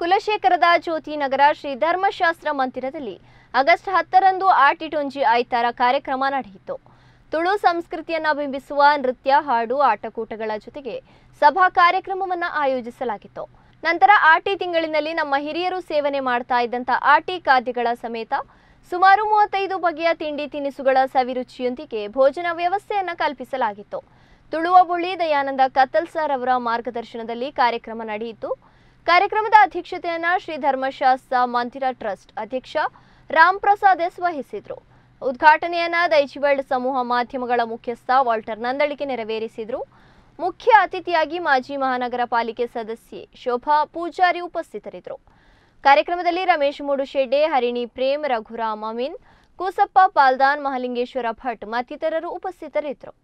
ಕುಲಶೇಖರದ ಜ್ಯೋತಿನಗರ ಶ್ರೀ ಧರ್ಮಶಾಸ್ತ್ರ ಮಂದಿರದಲ್ಲಿ ಆಗಸ್ಟ್ 10ರಂದು ಆಟಿಟೊಂಜಿ ಐತಾರ ಕಾರ್ಯಕ್ರಮ ನಡೆಯಿತು. ತುಳು ಸಂಸ್ಕೃತಿಯನ್ನು ಬಿಂಬಿಸುವ ನೃತ್ಯ, ಹಾಡು, ಆಟಕೂಟಗಳ ಜೊತೆಗೆ ಸಭಾ ಕಾರ್ಯಕ್ರಮವನ್ನು ಆಯೋಜಿಸಲಾಗಿತ್ತು. ನಂತರ ಆಟಿ ತಿಂಗಳಿನಲ್ಲಿ ನಮ್ಮ ಹಿರಿಯರು ಸೇವನೆ ಮಾಡ್ತಾ ಇದ್ದಂಥ ಆಟಿ ಖಾದ್ಯಗಳ ಸಮೇತ ಸುಮಾರು 35 ಬಗೆಯ ತಿಂಡಿ ತಿನಿಸುಗಳ ಸವಿರುಚಿಯೊಂದಿಗೆ ಭೋಜನ ವ್ಯವಸ್ಥೆಯನ್ನು ಕಲ್ಪಿಸಲಾಗಿತ್ತು. ತುಳುವ ಬುಳಿ ದಯಾನಂದ ಕತ್ತಲ್ಸರ್ ಅವರ ಮಾರ್ಗದರ್ಶನದಲ್ಲಿ ಕಾರ್ಯಕ್ರಮ ನಡೆಯಿತು. ಕಾರ್ಯಕ್ರಮದ ಅಧ್ಯಕ್ಷತೆಯನ್ನು ಶ್ರೀ ಧರ್ಮಶಾಸ್ತ್ರ ಮಂದಿರ ಟ್ರಸ್ಟ್ ಅಧ್ಯಕ್ಷ ರಾಮ್ ಪ್ರಸಾದ್ ಎಸ್ ವಹಿಸಿದ್ರು. ಉದ್ಘಾಟನೆಯನ್ನ ದೈಜಿವರ್ಲ್ಡ್ ಸಮೂಹ ಮಾಧ್ಯಮಗಳ ಮುಖ್ಯಸ್ಥ ವಾಲ್ಟರ್ ನಂದಳಿಕೆ ನೆರವೇರಿಸಿದರು. ಮುಖ್ಯ ಅತಿಥಿಯಾಗಿ ಮಾಜಿ ಮಹಾನಗರ ಪಾಲಿಕೆ ಸದಸ್ಯೆ ಶೋಭಾ ಪೂಜಾರಿ ಉಪಸ್ಥಿತರಿದ್ದರು. ಕಾರ್ಯಕ್ರಮದಲ್ಲಿ ರಮೇಶ್ ಮೂಡುಶೆಡ್ಡೆ, ಹರಿಣಿ ಪ್ರೇಮ್, ರಘುರಾಮ್ ಅಮೀನ್, ಕೂಸಪ್ಪ ಪಾಲ್ದಾನ್, ಮಹಲಿಂಗೇಶ್ವರ ಭಟ್ ಮತ್ತಿತರರು ಉಪಸ್ಥಿತರಿದ್ದರು.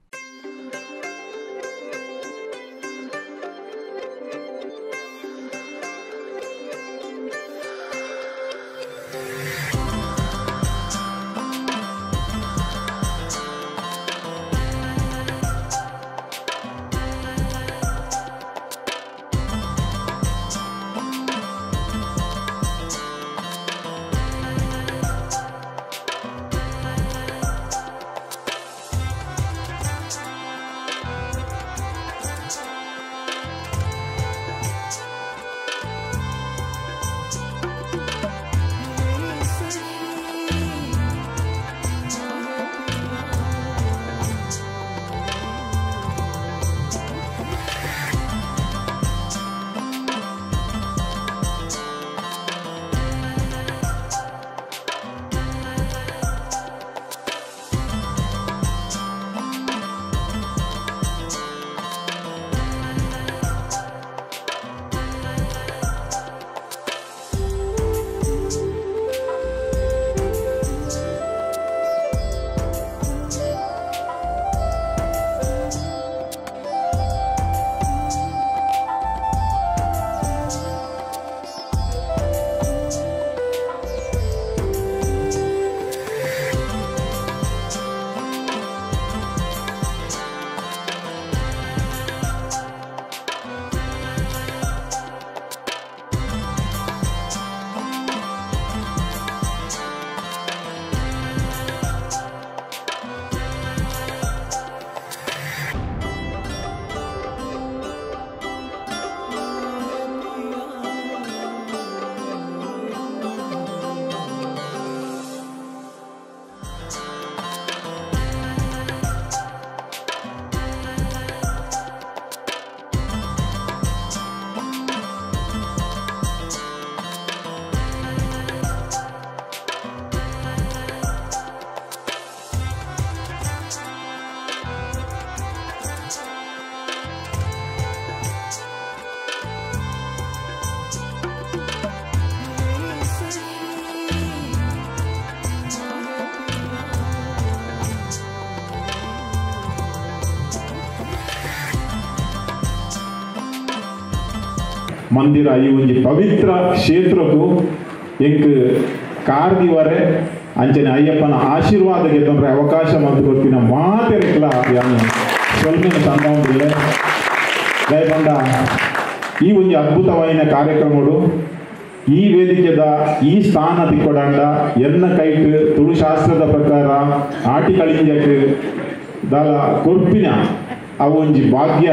ಮಂದಿರ ಈ ಒಂಜಿ ಪವಿತ್ರ ಕ್ಷೇತ್ರಕ್ಕೂ ಎಂಕ್ ಕಾರ್ದಿವರೆ ಅಂಚನೆ ಅಯ್ಯಪ್ಪನ ಆಶೀರ್ವಾದಕ್ಕೆ ತೊಂದರೆ ಅವಕಾಶ ಮತ್ತು ಕೊಡ್ತಿನ ಮಾತೆರೆಕ್ಲ ಯಾನು ಸ್ವಲ್ಪ ಸಂಭವವಿಲ್ಲ. ದಯಪಂಡ ಈ ಒಂಜಿ ಅದ್ಭುತವಾಯಿನ ಕಾರ್ಯಕ್ರಮಗಳು ಈ ವೇದಿಕೆದ ಈ ಸ್ಥಾನ ತಿಕ್ಕೊಡಾಂಡ ಎನ್ನ ಕೈಟ್ ತುಳು ಶಾಸ್ತ್ರದ ಪ್ರಕಾರ ಆಟಿ ಕಳಿಂಜಕ್ಕೆ ದಾಲ ಕೊರ್ಪಿನ ಅವು ಒಂಜಿ ಭಾಗ್ಯ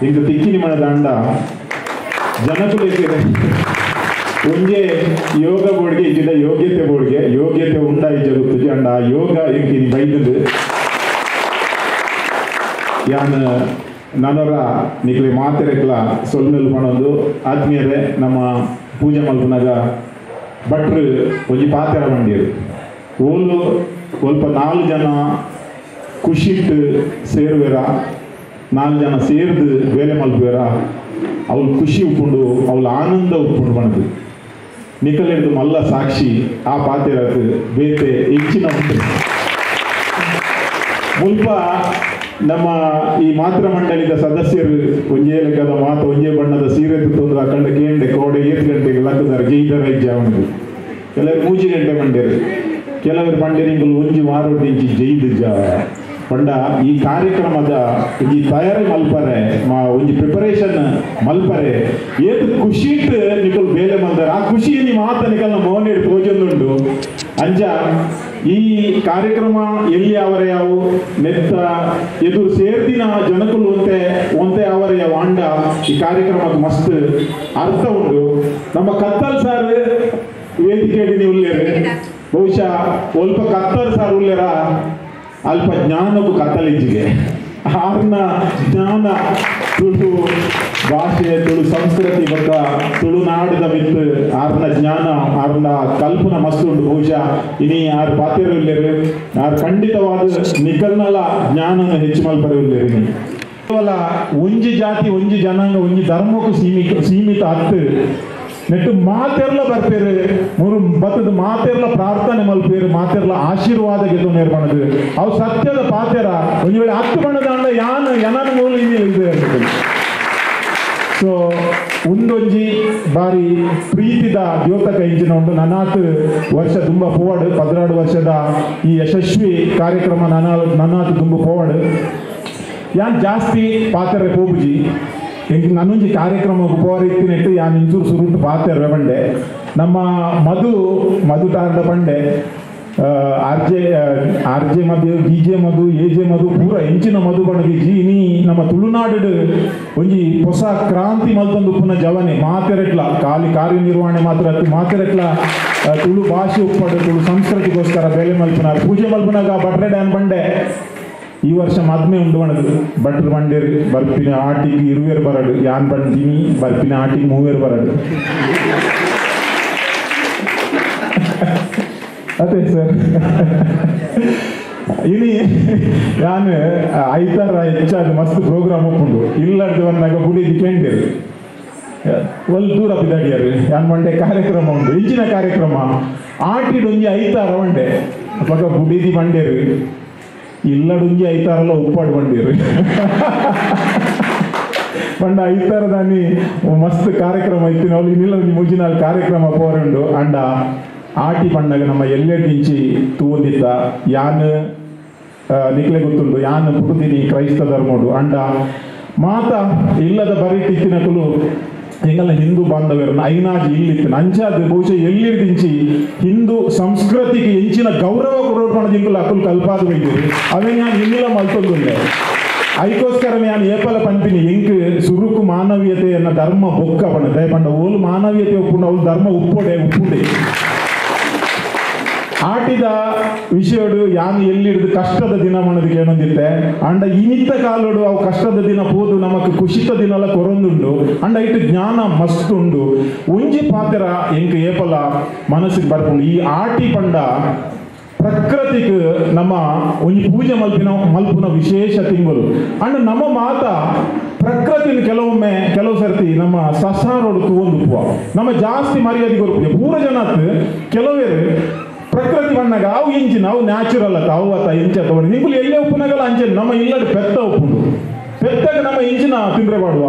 ಇಂಕ ತಿಕ್ಕಿನಿ ಮಣದಾಂಡ ಜನಕುಲೆಗೆ ಒಂಜೆ ಯೋಗ ಬೋರ್ಡ್ಗೆ ಇಜ್ಜಿಡ ಯೋಗ್ಯತೆ ಬೋರ್ಡ್ಗೆ ಯೋಗ್ಯತೆ ಉಂಡ ಇಜ್ಜ ಗೊತ್ತುಜಿ ಅಂಡ ಆ ಯೋಗ ಇಂಕಿನಿ ಬೈದದು ಯಾನ್ ನನೊರ ನಿಕ್ಲೆ ಮಾತೆರೆಕ್ಲ ಸೊಲ್ಮೆಲ್ ಪಣೊಂದು ಆತ್ಮೀಯರೇ ನಮ್ಮ ಪೂಜೆ ಮಲ್ಪುನಗ ಭಟ್ರು ಒಂಜಿ ಪಾತೆರ ಮಂಡಿಯರು ಓಲು ಒಲ್ಪ 4 ಜನ ಖುಷಿಟ್ಟು ಸೇರುವೆರ 4 ಜನ ಸೇರ್ದು ಬೇಲೆ ಮಲ್ಪುವೆರ ಅವಳು ಖುಷಿ ಉಪ್ಪುಂಡು ಅವಳು ಆನಂದ ಉಪ್ಪುಂಡು ಬಣದು ನಿಕಲೆಡ್ದು ಮಲ್ಲ ಸಾಕ್ಷಿ ಆ ಪಾತೆರತ್ ಬೇತೆ ಹೆಚ್ಚಿನ ಉಂಟು. ಮುಲ್ಪ ನಮ್ಮ ಈ ಮಾತೃ ಮಂಡಳಿದ ಸದಸ್ಯರು ಒಂಜೇ ಲೆಕ್ಕದ ಮಾತು ಒಂಜೇ ಬಣ್ಣದ ಸೀರೆ ತೊಂದ್ರೆ ಆ ಕಂಡ ಕೇಂಡೆ ಕೋಡೆ 8 ಗಂಟೆಗೆ ಲಕ್ಕದಾರ ಜೈದರ ಇಜ್ಜ ಉಂಟು. ಕೆಲವರು 3 ಗಂಟೆ ಮಂಡ್ಯರು, ಕೆಲವರು ಮಂಡ್ಯರಿಂಗಲು ಒಂಜಿ ವಾರೊಡ್ದು ಇಂಚಿ ಜೈದು ಜ ಪಂಡ ಈ ಕಾರ್ಯಕ್ರಮದ ಒಂಜಿ ತಯಾರಿ ಮಲ್ಪರೆ ಒಂಜಿ ಪ್ರಿಪರೇಷನ್ ಮಲ್ಪರೆ ಏತ್ ಖುಷಿಟ್ ನಿಕುಲು ಬೇಲೆ ಮಲ್ದಾರ ಮಾತ ನಿಕಲ್ನ ಮೋನೇಡ್ ತೋಜೊಂದುಂಡು. ಅಂಚ ಈ ಕಾರ್ಯಕ್ರಮ ಎಲ್ಲಿ ಅವರ ಯಾವು ನೆತ್ತ ಎದುರು ಸೇರ್ದಿನ ಜನಕುಲು ಒಂತೆ ಒಂತೆ ಅವರ ಯಾವ ಅಂಡ ಈ ಕಾರ್ಯಕ್ರಮಕ್ಕೆ ಮಸ್ತ್ ಅರ್ಥ ಉಂಡು. ನಮ್ಮ ಕತ್ತಲ್ ಸಾರ್ ವೇದಿಕೆಯಲ್ಲಿ ನೀವು ಉಲ್ಲೇರು, ಬಹುಶಃ ಒಲ್ಪ ಕತ್ತಲ್ ಸಾರ್ ಉಲ್ಲೇರ ಅಲ್ಪ ಜ್ಞಾನಕ್ಕೂ ಕತ್ತಲಿಜ್ಜಿಗೆ ಆರ್ನ ಜ್ಞಾನ ತುಳು ಭಾಷೆ ತುಳು ಸಂಸ್ಕೃತಿ ಬೊಕ್ಕ ತುಳುನಾಡದ ಮಿತ್ತು ಆರ್ನ ಜ್ಞಾನ ಆರ್ನ ಕಲ್ಪನ ಮಸ್ತ್ ಉಂಡು. ಬಹುಶಃ ಇನಿ ಆರ್ ಪಾತೆರು ಉಲ್ಲೇರು ಆರ್ ಖಂಡಿತವಾದ ನಿಕಲ್ನಲ ಜ್ಞಾನನ ಹೆಚ್ಚು ಮಲ್ಪರೆ ಉಲ್ಲೇರು. ಇನಿ ಕೇವಲ ಒಂಜಿ ಜಾತಿ ಒಂಜಿ ಜನಾಂಗ ಒಂಜಿ ಧರ್ಮಕ್ಕೂ ಸೀಮಿತ ಅತ್ತು ನೆಟ್ಟು ಮಾತೆರ್ಲ ಬರ್ಪೇರು ಮೂರು ಬತ್ತದ ಮಾತೆರ್ಲ ಪ್ರಾರ್ಥನೆ ಮಲ್ಪೇರು ಮಾತೆರ್ಲ ಆಶೀರ್ವಾದ ಗೆದ್ದು ನೇರ್ಪಣದು ಅವು ಸತ್ಯದ ಪಾತೆರ ಒಂದು ವೇಳೆ ಹತ್ತು ಬಣ್ಣದ ಅಂಡ ಯಾನ್ ಯನನ ಮೂಲ ಇದು. ಸೊ ಒಂದೊಂಜಿ ಬಾರಿ ಪ್ರೀತಿದ ದ್ಯೋತಕ ಇಂಜಿನ ಉಂಡು. ನನಾತ್ ವರ್ಷ ತುಂಬ ಪೋವಾಡು 12 ವರ್ಷದ ಈ ಯಶಸ್ವಿ ಕಾರ್ಯಕ್ರಮ ನನಾತ್ ತುಂಬ ಪೋವಾಡು. ಯಾನ್ ಜಾಸ್ತಿ ಪಾತೆರೆ ಪೋಬುಜಿ, ನನ್ನೊಂಜಿ ಕಾರ್ಯಕ್ರಮ ಪೋವರಿತ್ತಿನೆಟ್ಟು ಯಾನ್ ಇಂಚೂರು ಸುರುಟು ಪಾತೆರೆ ಬಂಡೆ. ನಮ್ಮ ಮಧು ಮಧು ಟಾರ್ಡ ಬಂಡೆ R J Madhu D J Madhu A J Madhu ಪೂರ ಎಂಚಿನ ಮಧು ಬಣದಿಜಿ. ಇನಿ ನಮ್ಮ ತುಳುನಾಡು ಒಂಜಿ ಹೊಸ ಕ್ರಾಂತಿ ಮಲ್ತೊಂದು ಉಪ್ಪುನ ಜವನೆ ಮಾತೆರೆಟ್ಲ ಖಾಲಿ ಕಾರ್ಯನಿರ್ವಹಣೆ ಮಾತ್ರ ಮಾತೆರೆಟ್ಲ ತುಳು ಭಾಷೆ ಉಪ್ಪಡು ತುಳು ಸಂಸ್ಕೃತಿಗೋಸ್ಕರ ಬೇಲೆ ಮಲ್ಪುನ ಪೂಜೆ ಮಲ್ಪುನಾಗ ಬಟ್ರೆ ಡ್ಯಾನ್ ಬಂಡೆ. ಈ ವರ್ಷ ಮದ್ಮೆ ಉಂಡು ಬಣದು ಭಟ್ರು ಬಂಡೇರು ಬರ್ಪಿನ ಆಟಿಗೆ ಇರುವೇರು ಬರಡು ಯಾನ್ ಬಂದಿನಿ ಬರ್ಪಿನ ಆಟಿಗೆ ಮೂವೇರು ಬರಡು. ಅದೇ ಸರ್ ಇನಿ ನಾನು ಐತಾರ ಹೆಚ್ಚಾದ ಮಸ್ತ್ ಪ್ರೋಗ್ರಾಮ್ ಒಪ್ಪುಂಡು ಇಲ್ಲಡ್ದು ಬಂದಾಗ ಗುಡಿ ಕೇಂದಿರು ಒಲ್ ದೂರ ಬಿದ್ದಾಡಿಯಾರು ಯಾನ್ ಮಂಡೆ ಕಾರ್ಯಕ್ರಮ ಉಂಡು ಇಂಚಿನ ಕಾರ್ಯಕ್ರಮ ಆಟಿಡೊಂಜಿ ಐತಾರ ಬಂಡೆ ಅವಾಗ ಬುಡಿದಿ ಬಂಡೇರು ಇಲ್ಲಡುಂಜಿ ಐತಾರಲ್ಲ ಉಪ್ಪಾಡು ಬಂಡೇರು ಪಂಡ ಐತಾರ ದಾನಿ ಮಸ್ತ್ ಕಾರ್ಯಕ್ರಮ ಇತ್ತಿನ ಅವ್ಲು ಇನ್ನಿಲ್ಲ ಮುಜಿನಾಲ್ ಕಾರ್ಯಕ್ರಮ ಪೋರುಂಡು. ಅಂಡ ಆಟಿ ಪಂಡಗ ನಮ್ಮ ಎಲ್ಲೆಡ್ದಿಂಚಿ ತೂವೊಂದಿತ್ತ ಯಾನ್ ನಿಕ್ಲೆ ಗೊತ್ತುಂಡು ಯಾನ್ ಪುಟ್ಟುದಿನಿ ಕ್ರೈಸ್ತ ಧರ್ಮೋಡು. ಅಂಡ ಮಾತ ಇಲ್ಲದ ಬರಿಟಿತ್ತಿನಕುಲು ಎಂಗಲ್ಲ ಹಿಂದೂ ಬಾಂಧವ್ಯರನ್ನ ಐನಾಜಿ ಇಲ್ಲಿತ್ತಿನ ಅಂಚಾದ ಬಹುಶಃ ಎಲ್ಲಿರ್ದಿಂಚಿ ಹಿಂದೂ ಸಂಸ್ಕೃತಿಗೆ ಎಂಚಿನ ಗೌರವ ಕೊಡೋಣ ಜಿಂಕುಲು ಅಕುಲು ಕಲ್ಪಾದ ಬೈದಿರಿ ಅವೇ ನಾನು ಇನ್ನಿಲ್ಲ ಮಲ್ತೊಂದುಂಡೆ. ಐಕೋಸ್ಕರ ನಾನು ಏಪಲ ಪಂಪಿನಿ ಎಂಕ್ ಸುರುಕು ಮಾನವೀಯತೆಯನ್ನ ಧರ್ಮ ಬೊಕ್ಕ ಪಂಡ ದಯಪಂಡ ಓಲು ಮಾನವೀಯತೆ ಉಪ್ಪುಂಡು ಅವ್ಲು ಧರ್ಮ ಉಪ್ಪೊಡೆ ಉಪ್ಪುಂಡೆ. ಆಟಿದ ವಿಷಯಡು ಯಾನ್ ಎಲ್ಲಿಡ್ದು ಕಷ್ಟದ ದಿನ ಮಣದಕ್ಕೆ ಏನೊಂದಿತ್ತೆ ಅಂಡ ಇನಿತ್ತ ಕಾಲೋಡು ಅವು ಕಷ್ಟದ ದಿನ ಪೋದು ನಮಕ್ ಖುಷಿತ ದಿನಲ ಕೊರೊಂದುಂಡು. ಅಂಡ ಇಟ್ಟು ಜ್ಞಾನ ಮಸ್ತ್ ಉಂಡು. ಒಂಜಿ ಪಾತೆರ ಎಂಕ್ ಏಪಲ ಮನಸ್ಸಿಗೆ ಬರ್ಪುಂಡು ಈ ಆಟಿ ಪಂಡ ಪ್ರಕೃತಿಗೆ ನಮ್ಮ ಒಂಜಿ ಪೂಜೆ ಮಲ್ಪಿನ ಮಲ್ಪುನ ವಿಶೇಷ ತಿಂಗಳು. ಅಂಡ ನಮ್ಮ ಮಾತ ಪ್ರಕೃತಿನ ಕೆಲವೊಮ್ಮೆ ಕೆಲವು ಸರ್ತಿ ನಮ್ಮ ಸಸಾರೋಡು ತೂವೊಂದು ಉಪ್ಪುವ ನಮ್ಮ ಜಾಸ್ತಿ ಮರ್ಯಾದೆ ಕೊರ್ಪುಜೆ ಪೂರ ಜನತ್ ಕೆಲವೇರು ಪ್ರಕೃತಿ ಬಣ್ಣಗ ಅವು ಇಂಚಿನ ಅವು ನ್ಯಾಚುರಲ್ ಅತ್ತ ಅವು ಅತ್ತ ಇಂಚ ತಗೊಂಡು ನಿಂಕುಲು ಎಲ್ಲೇ ಉಪ್ಪುನಾಗಲ್ಲ ಅಂಚೆ ನಮ್ಮ ಇಲ್ಲದ ಪೆತ್ತ ಉಪ್ಪುಂಡು ಪೆತ್ತಾಗ ನಮ್ಮ ಇಂಚಿನ ತಿಂದ್ರೆ ಪಾಡುವ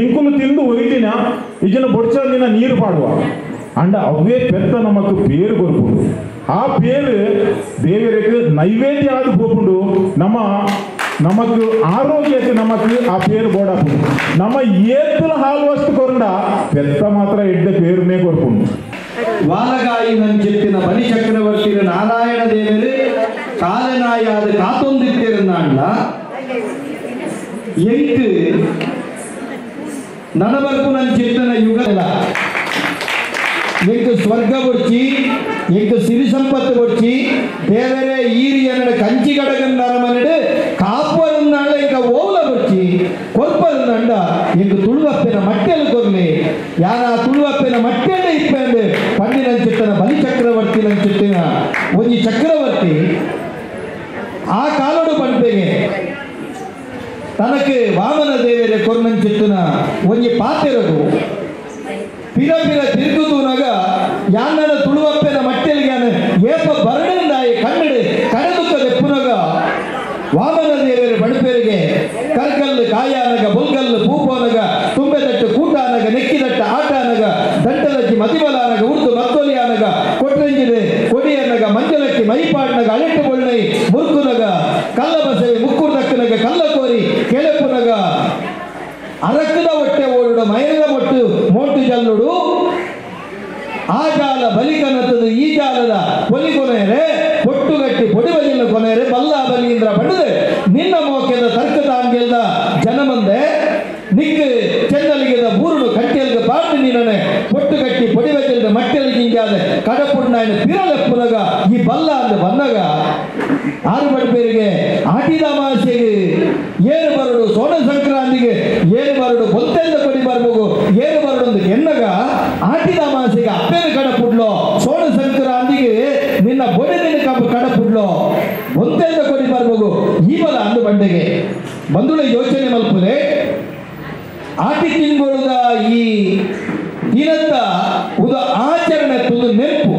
ಇಂಕುಲು ತಿಂದು ಒರಿದಿನ ಇಜಿನ ಬೊಡ್ಚಂದಿನ ನೀರು ಪಾಡುವ ಅಂಡ ಅವೇ ಪೆತ್ತ ನಮಕ್ ಪೇರು ಕೊರ್ಪುಂಡು. ಆ ಪೇರು ದೇವರಿಗೆ ನೈವೇದ್ಯ ಆದ ಪೋಪುಂಡು ನಮ್ಮ ನಮಕ್ ಆರೋಗ್ಯಕ್ಕೆ ನಮಕ್ ಆ ಪೇರು ಬೋಡಾಪುಂಡು. ನಮ್ಮ ಏತ್ತಲ ಹಾಲು ವಸ್ತು ಕೊರಂಡ ಪೆತ್ತ ಮಾತ್ರ ಎಡ್ಡೆ ಪೇರುನೇ ಕೊರ್ಪುಂಡು. ವಾಲಗಾಯಿನಂಚಿತ್ತಿನ ಬಲಿ ಚಕ್ರವರ್ತಿನ ನಾರಾಯಣ ದೇವರು ಕಾಲನಾಯಾದ ಕಾತೊಂದಿತ್ತಿರುನ್ನಾಂಡ ಎಂಕ್ ನಡಬರ್ಪುನಂಚಿತ್ತನ ಯುಗಲ ಎಂಕ್ ಸ್ವರ್ಗ ಬೊಡ್ಚಿ ಎಂಕ್ ಸಿರಿ ಸಂಪತ್ತು ಬೊಡ್ಚಿ ದೇವರೇ ಈರಿಯನಡ ಕಂಚಿ ಗಡಗನ್ ಅರಮನಡು ಕಾಪುವರುನ್ನಾಂಡ ಎಂಕ ಓಲ ಬೊಡ್ಚಿ ಕೊರ್ಪರುನ್ನಾಂಡ ಎಂಕ್ ತುಳುವಪ್ಪೆನ ಮಟ್ಟೆಲು ಕೊರ್ಲಿ ಯಾರ ತುಳುವಪ್ಪೆನ ಮಟ್ಟೆಲ್ಲ ಇಪ್ಪೆಂದು ಪಂಡಿನಂಚಿತ್ತನ ಬಲಿ ಚಕ್ರವರ್ತಿನಂಚಿತ್ತಿನ ಒಂಜಿ ಚಕ್ರವರ್ತಿ ಆ ಕಾಲಡು ಪಂಪೆಗೆ ತನಕ್ಕೆ ವಾಮನ ದೇವರೇ ಕೊರ್ನಂಚಿತ್ತನ ಒಂಜಿ ಪಾತೆರದು ಪಿರ ಪಿರ ತಿರುಗುತೂನಾಗ ಯಾನ್ನನ ತುಳುವಪ್ಪೆನ ಮಟ್ಟೆಲಿಗಾನ ಏಪ ಬರಡಿಂದಾಯಿ ಕನ್ನಡ ಕಡದುಕ್ಕ ದೆಪ್ಪುನಗ ವಾಮನ ದೇವರ ಬಡಪೇರಿಗೆ ಕರ್ಕಲ್ಲು ಕಾಯಾನಗ ಬೊಲ್ಗಲ್ಲು ಪೂಪೋನಗ ತುಂಬೆದಟ್ಟು ಕೂಟಾನಗ ನೆಕ್ಕಿದಟ್ಟ ಆಟಾನಗ ದಂಟಲಕ್ಕಿ ಮತಿಬಲಾನಗ ಉರ್ದು ಮತ್ತೊಲಿಯಾನಗ ಕೊಟ್ರಂಜಿದೆ ಕೊಡಿಯನಗ ಮಂಜಲಕ್ಕಿ ಮೈಪಾಡ್ನಗ ಅಳೆಟ್ಟು ಬೊಳ್ನೈ ಮುರ್ಕುನಗ ಕಲ್ಲ ಬಸವೆ ಮುಕ್ಕುರ್ದಕ್ಕನಗ ಕಲ್ಲ ಕೋರಿ ಕೆಳಪುನಗ ಅರಕ್ಕದ ಹೊಟ್ಟೆ ಓಡುಡ ಮೈರದ ಒಟ್ಟು ಮೋಟು ಜಲ್ಲುಡು ಆ ಜಾಲ ಬಲಿಕನತದ ಈ ಜಾಲದ ಪೊಲಿ ಕೊನೆಯರೆ ಪೊಟ್ಟುಗಟ್ಟಿ ಪೊಡಿ ಬಲಿನ ಕೊನೆಯರೆ ಬಲ್ಲ ಬಲಿಯಿಂದ ಪಡೆದು ನಿನ್ನ ಮೋಕೆದ ತರ್ಕದಾಂಗೆಲ್ದ ಜನಮಂದೆ ನಿಕ್ ಚೆನ್ನಲಿಗೆದ ಬೂರುಡು ಕಟ್ಟಿಯಲ್ಗ ಪಾರ್ದು ನೀನನೆ ಪೊಟ್ಟು ಕಟ್ಟಿ ಪೊಡಿ ಬಜಲ್ದ ಮಟ್ಟೆಲ್ ಜಿಂಜಾದ ಕಡಪುಡ್ನಾಯನ ಪಿರಲೆಪ್ಪುನಗ ಈ ಬಲ್ಲ ಅಂದ ಬಂದಾಗ ಆರು ಬಡಪೇರಿಗೆ ಆಟಿದಾಮಾಸೆಗೆ ಏರು ಬರಡು ಸೋಣ ಸಂಕ್ರಾಂತಿಗೆ ಏರು ಬರಡು ಬೊತ್ತೆಲ್ದ ಕೊಡಿ ಬರ್ಬೋಗು ಏರು ಬರಡು ಒಂದು ಎನ್ನಗ ಆಟಿದಾಮಾಸೆಗೆ ಅಪ್ಪೇನ ಕಡಪುಡ್ಲೋ ಸೋಣ ಸಂಕ್ರಾಂತಿಗೆ ನಿನ್ನ ಬೊಡೆದಿನ ಕಬ್ಬು ಕಡಪುಡ್ಲೋ ಬೊತ್ತೆಲ್ದ ಕೊಡಿ ಬರ್ಬೋಗು ಈ ಬಲ ಅಂದು ಬಂಡೆಗೆ ಬಂದುಳ ಯೋಚನೆ ಮಲ್ಪುಲೆ ಆಟಿ ತಿಂಗಳುದ ಈ ದಿನದ ಒಂದು ಆಚರಣೆ ಒಂದು ನೆನಪು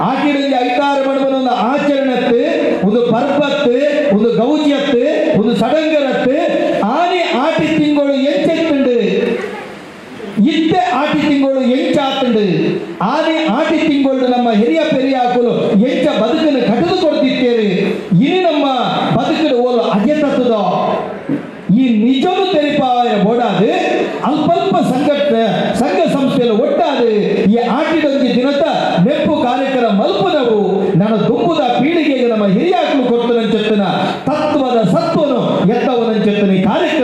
ಆಟಿಡಂಜಿ ಐತಾರು ಮಾಡುವ ಒಂದು ಆಚರಣೆತ್ತು ಒಂದು ಪರ್ಬತ್ತು ಒಂದು ಗೌಜಿಯತ್ತು ಒಂದು ಸಡಂಗರತ್ತು ಆನೆ ಆಟಿ ತಿಂಗಳು ಎಂಚೆತ್ತುಂಡು ಇತ್ತೆ ಆಟಿ ತಿಂಗಳು ಎಂಚಾತುಂಡು ಆನೆ ಆಟಿ ತಿಂಗಳು ನಮ್ಮ ಹಿರಿಯ ಪೆರಿಯಾಕುಲು ಎಂಚ ಬದುಕನ್ನು ಕಟ್ಟಿದು ಕೊಡ್ತಿತ್ತೇರಿ ಇನಿ ನಮ್ಮ ಬದುಕಿನ ಓಲು ಅಜೆ ತತ್ತದೋ ಈ ನಿಜನು ತೆರಿಪಾಯ ಬೋಡಾದು ಅಲ್ಪಲ್ಪ ಸಂಘಟನೆ ಸಂಘ ಸಂಸ್ಥೆಯಲ್ಲಿ ಒಟ್ಟಾದು ಈ ಆಟಿಡೊಂಜಿ ದಿನದ ನೆಪ್ಪು ಕಾರ್ಯಕ್ರಮ ಮಲ್ಪುನವು ನನ್ನ ದುಂಬುದ ಪೀಳಿಗೆಗೆ ನಮ್ಮ ಹಿರಿಯಾಕ್ಲು ಕೊಡ್ತನಂಚೆತ್ತನ ತತ್ವದ ಸತ್ವನು ಎತ್ತವನಂಚೆತ್ತನ ಈ ಕಾರ್ಯಕ್ರಮ.